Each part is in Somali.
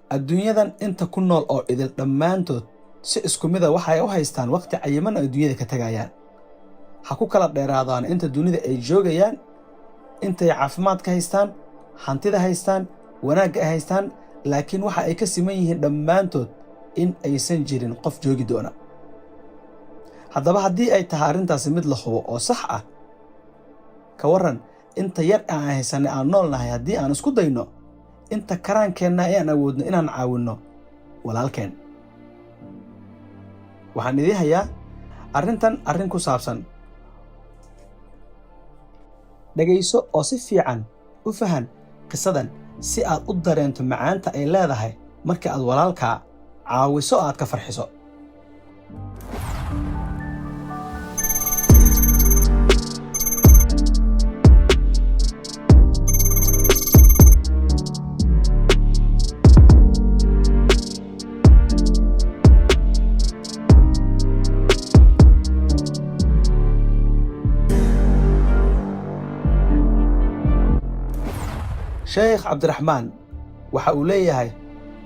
Adduunyadan inta ku nool oo idil dhammaantood si isku mida waxay u haystaan waqti cayiman oo adduunyada ka tagayaan. Ha ku kala dheeraadaan inta dunida ay joogayaan, intay caafimaadka haystaan, hantida haystaan, wanaagga ay haystaan, laakiin waxa ay ka siman yihiin dhammaantood in aysan jirin qof joogi doona. Haddaba haddii ay tahay arrintaasi mid la hubo oo sax ah, ka warran inta yar aan haysanay aan nool nahay haddii aan isku dayno inta karaankeenna ee aan awoodno inaan caawinno walaalkeen? Waxaan idiin hayaa arrintan arrin ku saabsan. Dhegayso oo si fiican u fahan qisadan si aad u dareento macaanta ay leedahay marka aad walaalkaa caawiso aad ka farxiso. Sheekh Cabdiraxmaan waxa uu leeyahay,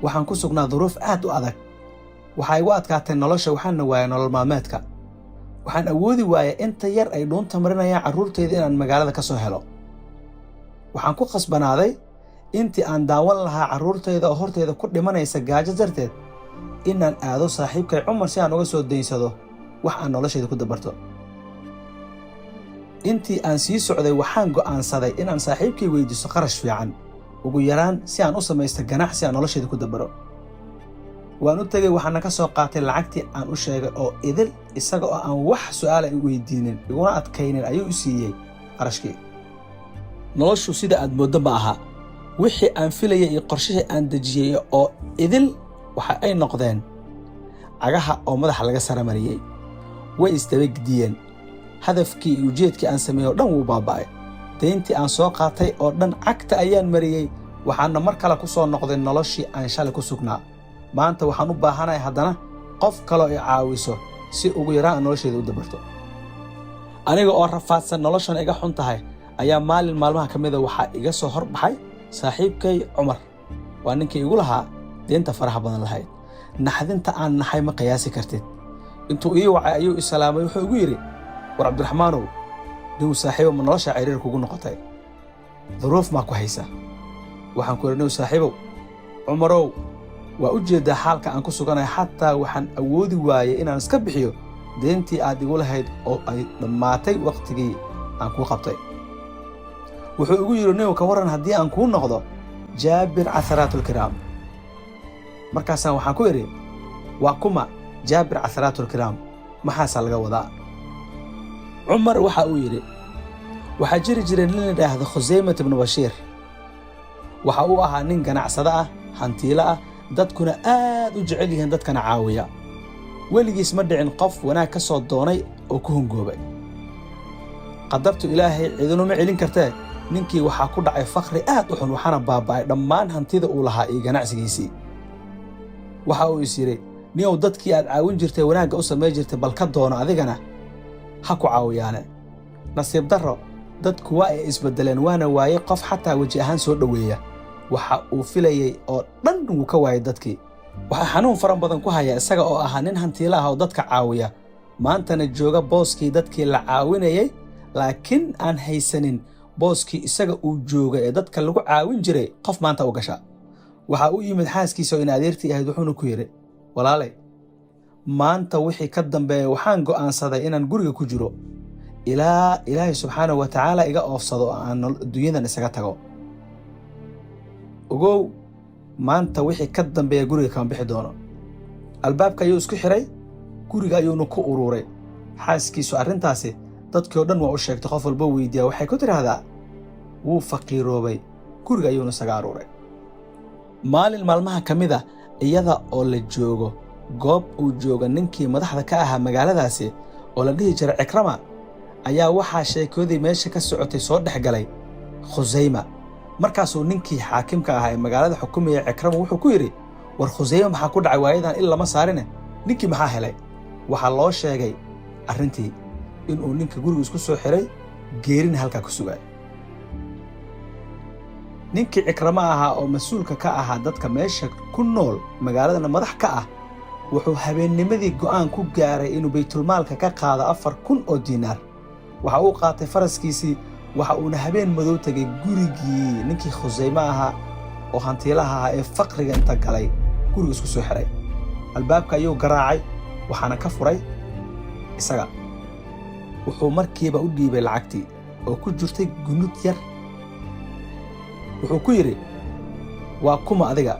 waxaan ku sugnaa duruuf aad u adag. Waxaa igu adkaatay nolosha, waxaana waayay nolol maalmeedka. Waxaan awoodi waayay inta yar ay dhuunta marinayaan carruurtayda inaan magaalada ka soo helo. Waxaan ku khasbanaaday intii aan daawan lahaa carruurtayda oo hortayda ku dhimanaysa gaajo darteed inaan aado saaxiibkay Cumar si aan uga soo daynsado wax aan noloshayda ku dabarto. Intii aan sii socday waxaan go'aansaday inaan saaxiibkay weydiisto qarash fiican, ugu yaraan si aan u samaysto ganacsi aan noloshayda ku dabaro. Waan u tegey, waxaana ka soo qaatay lacagtii aan u sheegay oo idil. Isaga oo aan wax su'aala i weydiinin iguna adkaynin ayuu u siiyey qarashkii. Noloshu sida aad mooddo ma aha. Wixii aan filayay iyo qorshihii aan dejiyey oo idil waxa ay noqdeen cagaha oo madaxa laga saramariyey. Way isdabagdiyeen. Hadafkii iyo ujeedkii aan sameeyey oo dhan wuu baaba'ay. Dayntii aan soo qaatay oo dhan cagta ayaan mariyey, waxaana mar kale ku soo noqday noloshii aan shalay ku sugnaa. Maanta waxaan u baahanahay haddana qof kaloo i caawiso si ugu yaraan aan noloshayda u dabarto. Aniga oo rafaadsan, noloshan iga xun tahay, ayaa maalin maalmaha ka mida waxaa iga soo hor baxay saaxiibkay Cumar. Waa ninkii igu lahaa deynta faraha badan lahayd. Naxdinta aan naxay ma qiyaasi kartid. Intuu ii wacay ayuu i salaamay. Wuxuu igu yidhi, war Cabdiraxmaanow, niw saaxiibow, ma nolosha ciriir kugu noqotay? Duruuf maa ku haysa? Waxaan ku idhi, niw saaxiibow Cumarow, waa u jeeddaa xaalka aan ku suganahay. Xataa waxaan awoodi waayey inaan iska bixiyo deentii aad igu lahayd oo ay dhammaatay wakhtigii aan kuu qabtay. Wuxuu igu yidhi, niw, ka warran haddii aan kuu noqdo Jaabir Catharaatulkiraam? Markaasaan waxaan ku idhi, waa kuma Jaabir Catharaatulkiraam? Maxaasaa laga wadaa? Cumar waxa uu yidhi, waxaa jiri jiray nin la yidhaahdo Khusaymat ibnu Bashiir. Waxa uu ahaa nin ganacsado ah, hantiilo ah, dadkuna aad u jecel yihiin, dadkana caawiya. Weligiis ma dhicin qof wanaag ka soo doonay oo ku hungoobay. Qadartu Ilaahay cidinuma celin kartee, ninkii waxaa ku dhacay fakhri aad u xun, waxaana baaba'ay dhammaan hantida uu lahaa iyo ganacsigiisii. Waxa uu is yidhi, niow, dadkii aad caawin jirtay, wanaagga u samayn jirtay, bal ka doono adigana ha ku caawiyaane. Nasiib darro, dadku waa ay isbeddeleen, waana waayey qof xataa weji ahaan soo dhoweeya. Waxa uu filayey oo dhan wuu ka waayay dadkii. Waxaa xanuun fara badan ku haya isaga oo ahaa nin hantiila ah oo dadka caawiya, maantana jooga booskii dadkii la caawinayey, laakiin aan haysanin booskii isaga uu jooga ee dadka lagu caawin jiray qof maanta u gasha. Waxaa u yimid xaaskiisa oo in adeertii ahayd, wuxuuna ku yidhi, walaalay, maanta wixii ka dambeeya waxaan go'aansaday inaan guriga ku jiro ilaa Ilaahay subxaanahu wa tacaala iga oofsado oo aan adduunyadan isaga tago. Ogow, maanta wixii ka dambeeya guriga kama bixi doono. Albaabka ayuu isku xiray, guriga ayuuna ku uruuray. Xaaskiisu arrintaasi dadkii oo dhan waa u sheegtay. Qof walbo weydiiya waxay ku tidhaahdaa, wuu faqiiroobay, guriga ayuuna isaga aruuray. Maalin maalmaha ka mid a, iyada oo la joogo goob uu jooga ninkii madaxda ka ahaa magaaladaasi oo la dhihi jiray Cikrama, ayaa waxaa sheekadii meesha ka socotay soo dhex galay Khusayma. Markaasuu ninkii xaakimka ahaa ee magaalada xukumaya Cikrama wuxuu ku yidhi, war Khusayma, maxaa ku dhacay waayadan il lama saarine? Ninkii maxaa helay? Waxaa loo sheegay arrintii inuu ninka guriga isku soo xiray, geerina halkaa ku sugaay. Ninkii Cikramo ahaa oo mas-uulka ka ahaa dadka meesha ku nool, magaaladana madax ka ah, wuxuu habeennimadii go'aan ku gaaray inuu baytulmaalka ka qaado 4000 oo diinaar. Waxa uu qaatay faraskiisii, waxa uuna habeen madow tegay gurigii ninkii Khusayme ahaa oo hantiilaha ahaa ee faqriga inta galay guriga isku soo xiray. Albaabka ayuu garaacay, waxaana ka furay isaga. Wuxuu markiiba u dhiibay lacagtii oo ku jirtay gunud yar. Wuxuu ku yidhi, "Waa kuma adiga?"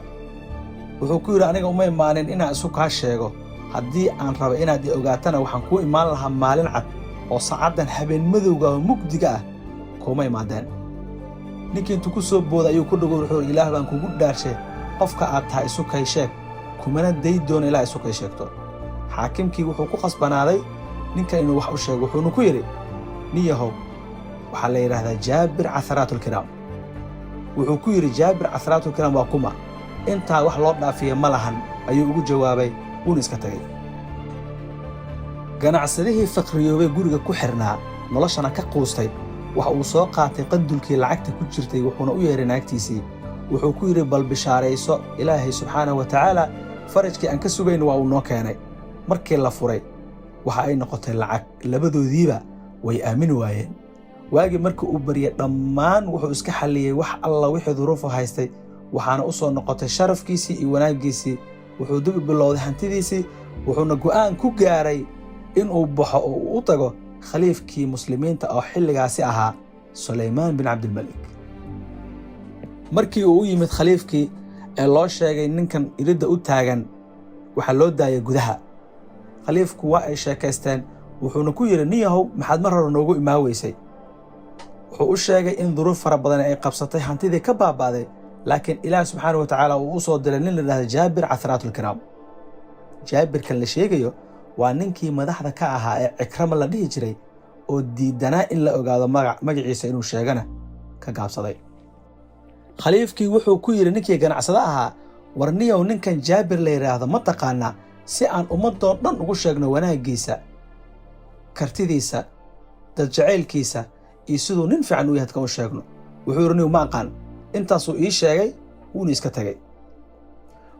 Wuxuu ku yidhi, "Aniga uma imaanin inaan isu kaa sheego. Haddii aan rabo inaad i ogaatana, waxaan kuu imaan lahaa maalin cad, oo saacaddan habeen madowga oo mugdiga ah kuuma imaadeen." Ninkii intuu ku soo booday ayuu ku dhago. Wuxuu yidhi, "Ilaah baan kugu dhaarshay, qofka aad tahay isu kay sheeg, kumana day doono ilaa isu kay sheegto." Xaakimkii wuxuu ku khasbanaaday ninkan inuu wax u sheego. Wuxuuna ku yidhi, "Niyahow, waxaa la yidhaahdaa Jaabir Catharaatulkiraam." Wuxuu ku yidhi, "Jaabir Catharaatulkiraam waa kuma? Intaa wax loo dhaafiya ma lahan," ayuu ugu jawaabay, wuuna iska tegey. Ganacsadihii faqriyoobay guriga ku xirnaa, noloshana ka quustay, waxa uu soo qaatay qandulkii lacagta ku jirtay, wuxuuna u yeeray naagtiisii. Wuxuu ku yidhi, "Bal bishaarayso, Ilaahay subxaanahu wa tacaala farajkii aan ka sugayna waa uu noo keenay." Markii la furay, waxa ay noqotay lacag. Labadoodiiba way aamini waayeen. Waagii markii uu baryay, dhammaan wuxuu iska xalliyey wax alla wixii duruufu haystay, waxaana u soo noqotay sharafkiisii iyo wanaaggiisii. Wuxuu dib u bilowday hantidiisii, wuxuuna go'aan ku gaaray inuu baxo oo uu u tago khaliifkii muslimiinta oo xilligaasi ahaa Sulaymaan bin Cabdilmalik. Markii uu u yimid khaliifkii ee loo sheegay ninkan iridda u taagan, waxaa loo daayay gudaha. Khaliifku waa ay sheekaysteen, wuxuuna ku yidhi, "Niyahow, maxaad mar hore noogu imaan weysay?" Wuxuu u sheegay in duruuf fara badan ay qabsatay, hantidii ka baaba'day, laakiin Ilaah subxaana wa tacaala uu u soo diray nin la dhahda Jaabir Catharaatulkiraam. Jaabirkan la sheegayo waa ninkii madaxda ka ahaa ee Cikrama la dhihi jiray oo diidanaa in la ogaado magaciisa, inuu sheegana ka gaabsaday. Khaliifkii wuxuu ku yidhi ninkii ganacsado ahaa, "War niyow, ninkan Jaabir la yidhaahdo ma taqaanaa, si aan ummadoo dhan ugu sheegno wanaaggiisa, kartidiisa, dadjacaylkiisa iyo siduu nin fiican u yahay dadka u sheegno?" Wuxuu yidhi, "Niyow, ma aqaan." Intaasuu ii sheegay, wuuna iska tegey.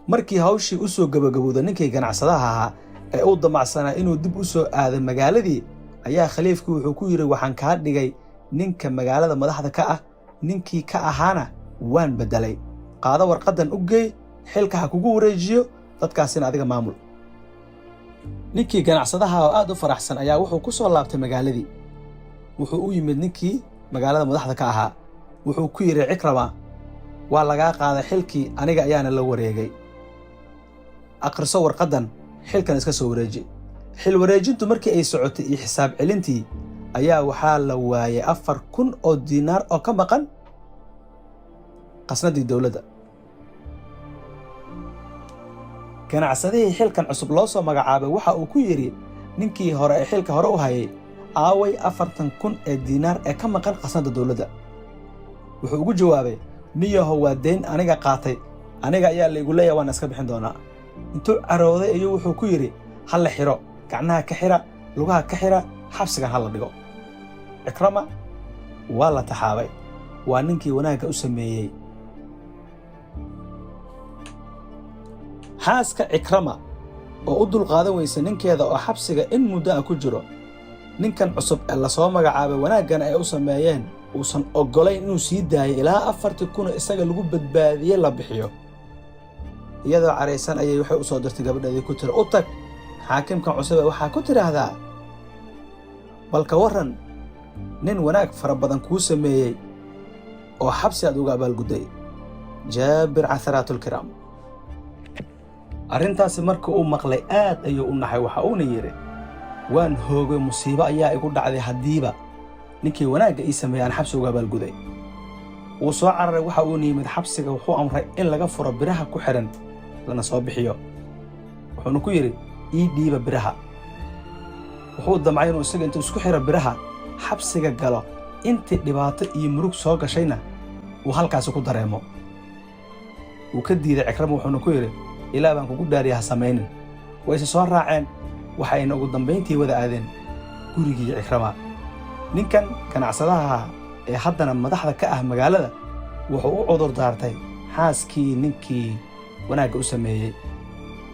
Markii hawshii u soo gabagabowda ninkii ganacsadaha ahaa ee uu damacsanaa inuu dib u soo aado magaaladii, ayaa khaliifkii wuxuu ku yidhi, "Waxaan kaa dhigay ninka magaalada madaxda ka ah, ninkii ka ahaana waan beddelay. Qaado warqaddan, u geey, xilka ha kugu wareejiyo, dadkaasina adiga maamul." Ninkii ganacsadaha oo aad u faraxsan ayaa wuxuu ku soo laabtay magaaladii. Wuxuu u yimid ninkii magaalada madaxda ka ahaa. Wuxuu ku yidhi, "Cikrama waa lagaa qaaday xilkii, aniga ayaana la wareegay. Akhriso warqaddan, xilkan iska soo wareeji." Xil wareejintu markii ay socotay iyo xisaab celintii ayaa waxaa la waayay 4000 oo diinaar oo ka maqan qasnadii dowladda. Ganacsadihii xilkan cusub loo soo magacaabay waxa uu ku yidhi ninkii hore ee xilka hore u hayay, "Aaway 40,000 ee diinaar ee ka maqan qasnadda dowladda?" Wuxuu ugu jawaabay, "Niyahow, waa deyn aniga qaatay, aniga ayaa laygu leeyahay, waan iska bixin doonaa." Intuu carooday ayuu wuxuu ku yidhi, "Ha la xiro, gacnaha ka xira, lugaha ka xira, xabsigan ha la dhigo." Cikrama waa la taxaabay. Waa ninkii wanaagga u sameeyey. Xaaska Cikrama oo u dulqaadan weysa ninkeeda oo xabsiga in muddo ah ku jiro, ninkan cusub ee lasoo magacaabay wanaaggana ay u sameeyeen uusan oggolayn inuu sii daayo ilaa 40,000 isaga lagu badbaadiyey la bixiyo, iyadoo caraysan ayay waxay u soo dirtay gabadheedii, ku tiri, "U tag xaakimkan cusube, waxaa ku tidhaahdaa, bal ka warran nin wanaag fara badan kuu sameeyey oo xabsi aad uga abaalgudday, Jaabir Catharaatulkiraam." Arrintaasi marka uu maqlay aad ayuu u naxay. Waxa uuna yidhi, "Waan hoogay, musiibo ayaa igu dhacday haddiiba ninkii wanaagga ii sameeyey aan xabsi uga abaalguday." Wuu soo cararay, waxa uuna yimid xabsiga. Wuxuu amray in laga furo biraha ku xidhan, lana soo bixiyo. Wuxuuna ku yidhi, "Ii dhiiba biraha." Wuxuu damcay inuu isaga intuu isku xiro biraha xabsiga galo, intii dhibaato iyo murug soo gashayna uu halkaasi ku dareemo. Wuu ka diiday Cikrama, wuxuuna ku yidhi, "Ilaah baan kugu dhaariya, ha samaynin." Wayse soo raaceen, waxayna ugu dambayntii wada aadeen gurigii Cikrama. Ninkan ganacsadaha ee haddana madaxda ka ah magaalada Wuxuu u cudur daartay xaaskii ninkii wanaagga u sameeyey.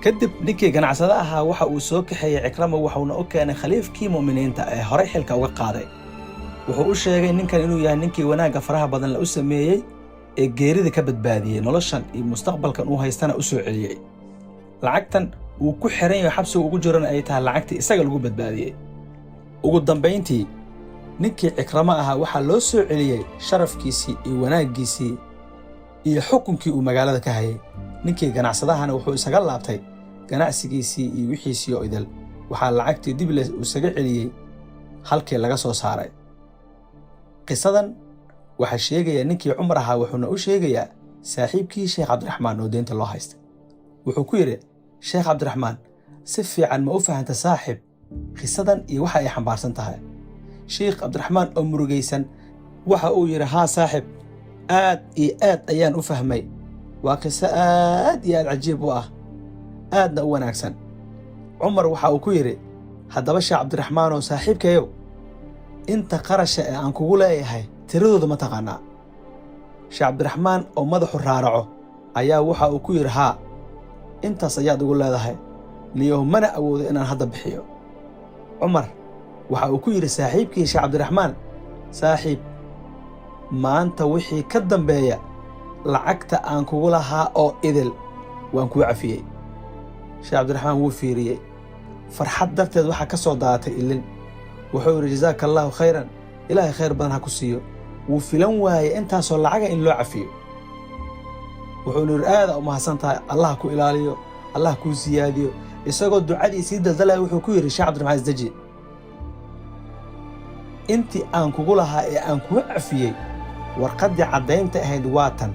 Kadib ninkii ganacsada ahaa waxa uu soo kaxeeyey Cikrama, wuxuuna u keenay khaliifkii mu'miniinta ee horey xilka uga qaaday. Wuxuu u sheegay ninkan inuu yahay ninkii wanaagga faraha badan la u sameeyey ee geerida ka badbaadiyey, noloshan iyo mustaqbalkan uu haystana u soo celiyey, lacagtan uu ku xiran yahay xabsiga ugu jirana ay tahay lacagtii isaga lagu badbaadiyey. Ugu dambayntii ninkii Cikramo ahaa waxaa loo soo celiyey sharafkiisii iyo wanaaggiisii iyo xukunkii uu magaalada ka hayay. Ninkii ganacsadahana wuxuu isaga laabtay ganacsigiisii iyo wixiisii oo idil. Waxaa lacagtii dib le isaga celiyey halkii laga soo saaray. Qisadan waxaa sheegaya ninkii Cumar ahaa, wuxuuna u sheegayaa saaxiibkii Sheekh Cabdiraxmaan oo deynta loo haystay. Wuxuu ku yidhi: "Sheekh Cabdiraxmaan, si fiican ma u fahanta, saaxiib, qisadan iyo waxa ay xambaarsan tahay?" Sheikh Cabdiraxmaan oo murugaysan waxa uu yidhi: "Haa saaxiib, aad iyo aad ayaan u fahmay. Waa qiso aad iyo aad cajiib u ah, aadna u wanaagsan." Cumar waxa uu ku yidhi: "Haddaba Sheekh Cabdiraxmaanoo saaxiibkayow, inta qarasha ee aan kugu leeyahay tiradooda ma taqaannaa?" Sheekh Cabdiraxmaan oo madaxu raaraco ayaa waxa uu ku yidhi: "Haa, intaas ayaad ugu leedahay niyow, mana awoodo inaan hadda bixiyo." Cumar waxa uu ku yidhi saaxiibkii Sheekh Cabdiraxmaan: "Saaxiib, maanta wixii ka dambeeya lacagta aan kugu lahaa oo idil waan kuu cafiyey." Sheekh Cabdiraxmaan wuu fiiriyey, farxad darteed waxaa ka soo daadatay ilin. Wuxuu yidhi: "Jazaaka allaahu khayran, Ilaahay khayr badan ha ku siiyo." Wuu filan waayey intaasoo lacaga in loo cafiyo. Wuxuuna yidhi: "Aada u mahadsan tahay, Allah ku ilaaliyo, Allah kuu siyaadiyo." Isagoo ducadii sii daldalaya wuxuu ku yidhi: "Sheekh Cabdiraxmaan, isdeji. Intii aan kugu lahaa ee aan kuu cafiyey, warqaddii caddaynta ahayd waa tan."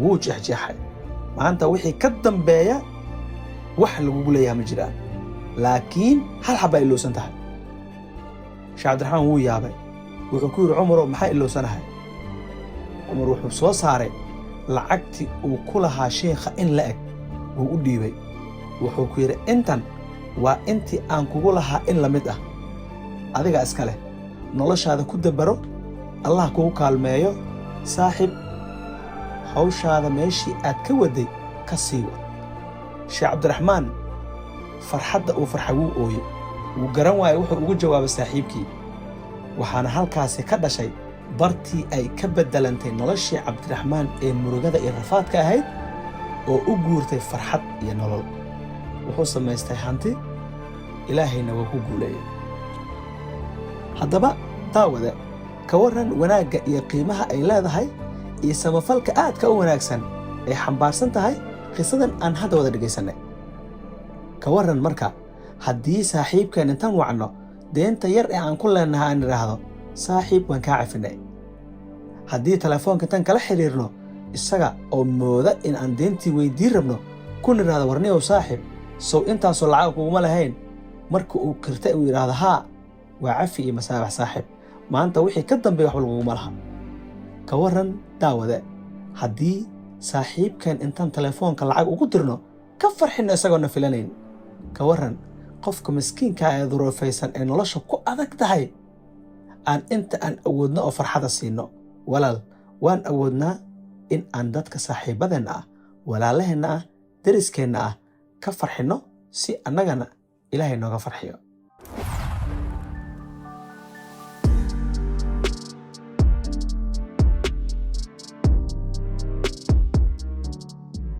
Wuu jeexjeexay. "Maanta wixii ka dambeeya wax lagugu leeyaha ma jiraan, laakiin hal xabbaa ilowsan tahay." Sheekh Cabdiraxmaan wuu yaabay. Wuxuu ku yidhi: "Cumarow, maxaa ilowsanahay?" Cumar wuxuu soo saaray lacagtii uu ku lahaa sheikha in la eg, wuu u dhiibay. Wuxuu ku yidhi: "Intan waa intii aan kugu lahaa in la mid ah. Adiga iska leh, noloshaada ku dabaro, Allah kugu kaalmeeyo saaxiib, hawshaada meeshii aad ka waday ka sii wad." Sheekh Cabdiraxmaan farxadda uu farxay wuu ooyey. Wuu garan waayey wuxuu ugu jawaabay saaxiibkii. Waxaana halkaasi ka dhashay bartii ay ka beddelantay noloshii Cabdiraxmaan ee murugada iyo rafaadka ahayd oo u guurtay farxad iyo nolol. Wuxuu samaystay hanti, Ilaahayna waa ku guuleeyey. Haddaba daawade, ka warran wanaagga iyo qiimaha ay leedahay iyo samafalka aadka u wanaagsan ay xambaarsan tahay qisadan aan hadda wada dhegaysannay? Ka warran marka haddii saaxiibkeen intaan wacno, deenta yar ee aan ku leennahay aan idhaahdo: "Saaxiib, waan kaa cafinay"? Haddii telefoonka intaan kala xidhiirno, isaga oo mooda in aan deentii weydiin rabno, ku nidhaahdo: "Warniyow saaxiib, sow intaasoo lacag kuguma lahayn?" Marka uu kirta uu yidhaahdo: "Haa," waa cafi iyo masaabax saaxiib, maanta wixii ka dambeeya waxba laguguma laha. Ka warran daawade haddii saaxiibkan intaan telefoonka lacag ugu dirno ka farxinno isagoona filanayn? Ka warran qofka miskiinka ee duruufaysan ee nolosha ku adag tahay aan inta aan awoodno oo farxada siino? Walaal, waan awoodnaa in aan dadka saaxiibadeenna ah, walaalaheenna ah, deriskeenna ah ka farxinno si annagana Ilaahay nooga farxiyo.